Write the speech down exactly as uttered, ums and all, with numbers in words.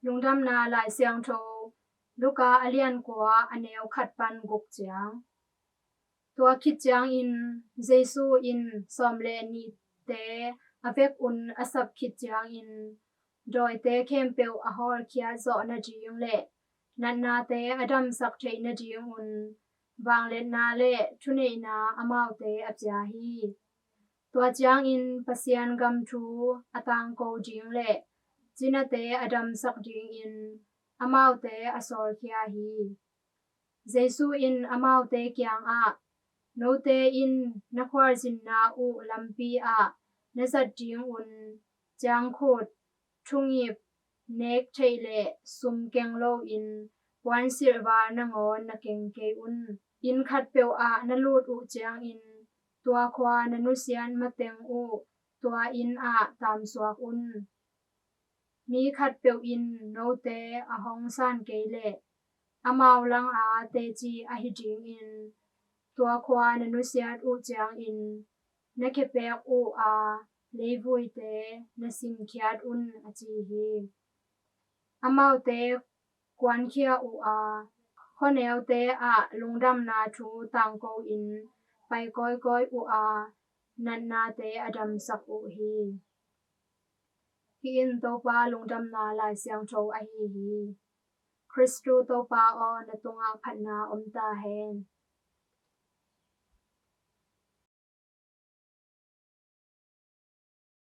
Lungdamna Lai Siangtho, Luka a lian kua, a neu khat pan guk ciang. Tua khit ciangin Jesu in sawm le nihte a vekun a sap khit ciangin, dawite khempeuh a hawlkhiat zawh nading le natnate a damsak theih nadingun vangliatna le thuneihna amaute a pia hi. Tua ciangin Pasian gam thu a tangko ding le cinate a damsak dingin amaute a sawlkhia hi. Jesu in amaute kiangah, "Note in na khualzinna uh lampi ah na zat dingun ciangkhut, thungip, nek theih le sum keng loin puansilh val nangawn na keng kei un. Inn khatpeuh ah na lut uh ciangin tua khua na nusiat mateng uh tua inn ah taamsuak un. Mi khatpeuh in note a hong san kei leh, amau langa teci ahi dingin tua khua na nusiat uh ciangin na khepek uh a leivuite na singkhiat un," a ci hi. Amaute kuankhia uh a, khuaneute ah lungdamna thu tangko-in pai kawikawi uh a, natnate a damsak uh hi. Hih in Topa Lungdamna Lai Siangtho ahi hi. Khristu Topa aw, na tungah phatna om ta hen.